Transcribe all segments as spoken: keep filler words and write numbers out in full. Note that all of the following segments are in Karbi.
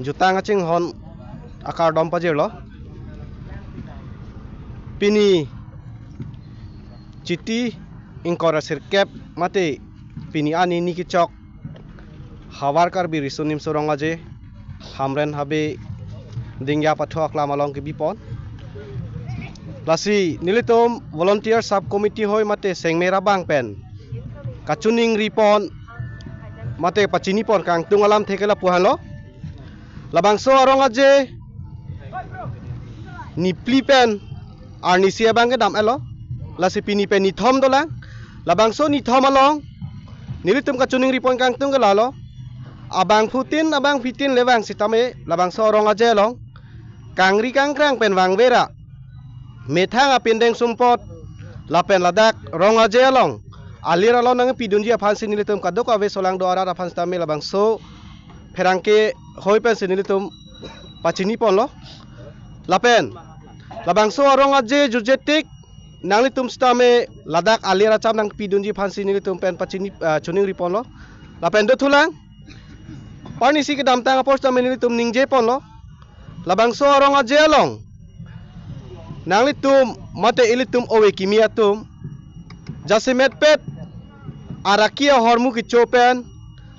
jutang kachinghon akardom pajirlo. Pini Chiti ingkoi ra sirkep mate pini arni ni kechok Havar Karbi Riso Nimso Rong Aje Hamren Habe Dingya Pathu aklam along kebipon. Lasi nelitum volunteer sub committee hoi mate sengmera bang pen kachiningripon mate pachinipon kangtung alamthe ke lapu-anlo. Labangso arong aje niphli pen arnisi abang kedam-etlo. Lasi pini pen nithom dolang. Labangso nithom along nelitum kachiningripon kangtung ke lalo. Abangphutin abangphitin le vang sitame labangso arong aje along kangri kangkrang pen vangve ra methang apindeng sumpot lapen ladak rong aje along alir along nangpidunji aphansi nelitum kadokave solangdo arat aphan sitame labangso pherangke hoi pensi nelitum pachiniponlo. Lapen labangso arong aje jutje tik nanglitum sitame ladak alir acham nangpidunji aphansi nelitum pen pachini, ah, chiningriponlo. Lapen dothulang, parnisi kedamtang apor sitame nelitum ningjeponlo. Labangso arong aje along nanglitum mate ilitum ove kimi atum jasemet pet araki ahormu kecho pen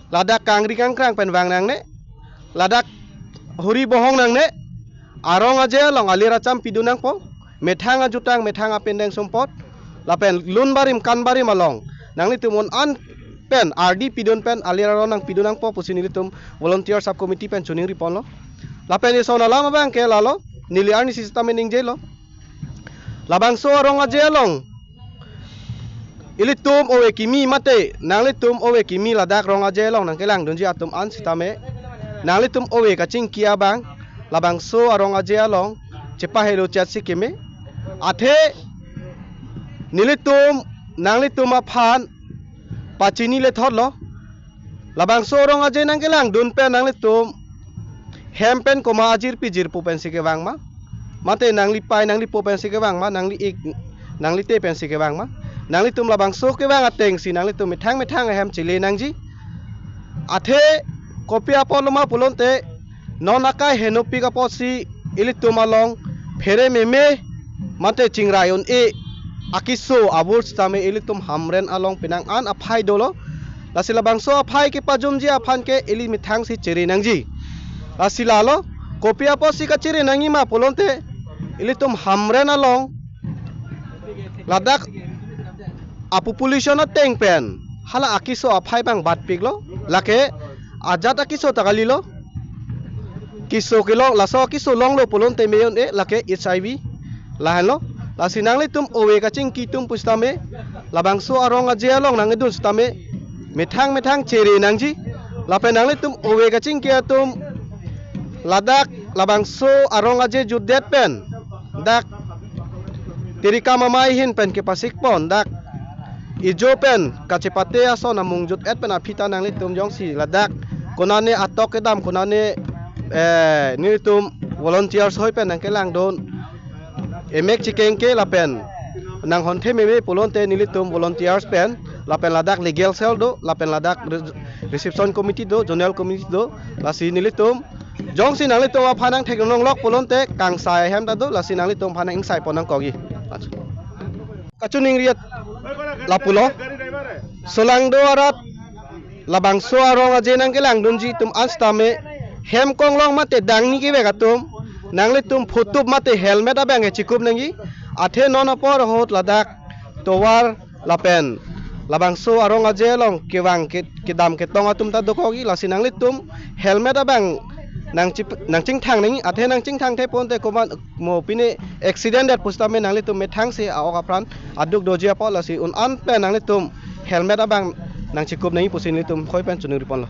ladak kangri kangkrang pen vang nangne, ladak huri bohong nangne, arong aje along alir acham pidun nangpo, methang ajutang, methang apindeng sumpot, lapen lun barim kan barim along nanglitum un-an pen ardi pidun pen alir arong nangpidun nangpo pusi nelitum volunteer sub committee pen chiningriponlo. Lapen ison alam abang ke lalo, neli arnisi sitame ningjelo. Labangso arong aje along ilitum ove kimi mate nanglitum ove kimi ladak rong aje along nangkelangdunji atum an sitame nanglitum ove kachingki abang labangso arong aje along chepahelo chatsi keme. Athe nelitum nanglitum aphan pachinile thotlo. Labangso arong aje nangkelangdun pen nanglitum hem pen komat ajirpi jirpo pensi kevang ma? Mate nanglipei nanglipo pensi kevang ma? Nangli-ik nanglite pensi kevang ma? Nanglitum labangso kevang atengsi nanglitum methang methang ahem chele nangji. Athe kopi apotlo ma pulote non akai henopik apotsi ilitum along phere meme mate chingrai un-e akeso abur sitame ilitum Hamren along penang an aphai dolo. Lasi labangso aphai kepajumji aphan ke ili methangsi chere nangji. Lasi lalo, kopi apotsi kachere nangji ma pulote ilitum Hamren along ladak apopulation ateng pen hala akeso aphai abang batpiklo. Lake ajat akeso ta kalilo. Keso kelong, laso keso longlo pulote me un-e, lake H I V. Lahenlo. Lasi nanglitum ove kachingki atum pusitame labangso arong aje along nangdun sitame methang methang chere nangji. Lapen nanglitum ove kachingki atum ladak labangso arong aje jutdet pen dak tirikam amei ahin pen kepasikpon dak ijo pen kachepate ason amung jut-et pen aphi ta nanglitum jongsi ladak konane atok kedam, konane, eh, nelitum volunteers hoi pen nangkelangdun emek chikengke lapen nanghonthe meme pulote nelitum volunteers pen lapen ladak legal cell do lapen ladak re-, reception committee do, zonal committee do. Lasi nelitum jongsi nanglitum aphan nangthekdun longlok pulote kangsai ahem ta do, lasi nanglitum aphan nang-ingsaipon nangkokji. Kachiningri lapulo. Solangdo arat labangso arong aje nangkelangdunji atum an sitame hem konglong mate dangni kevek atum nanglitum photup mate helmet abang kechikup nangji. Athe non apor ahut ladak tovar lapen labangso arong aje along kevang ke-, kedam ketong atum ta dokokji. Lasi nanglitum helmet abang nangchip-, nangchingthang nangji. Athe nangchingthangthe pulote komat mo pine accident det pusitame nanglitum methangsi a-ok apran aduk doji apot. Lasi un-an pen nanglitum helmet abang nangchikup nangji pusi nelitum hoi pen chiningriponlo.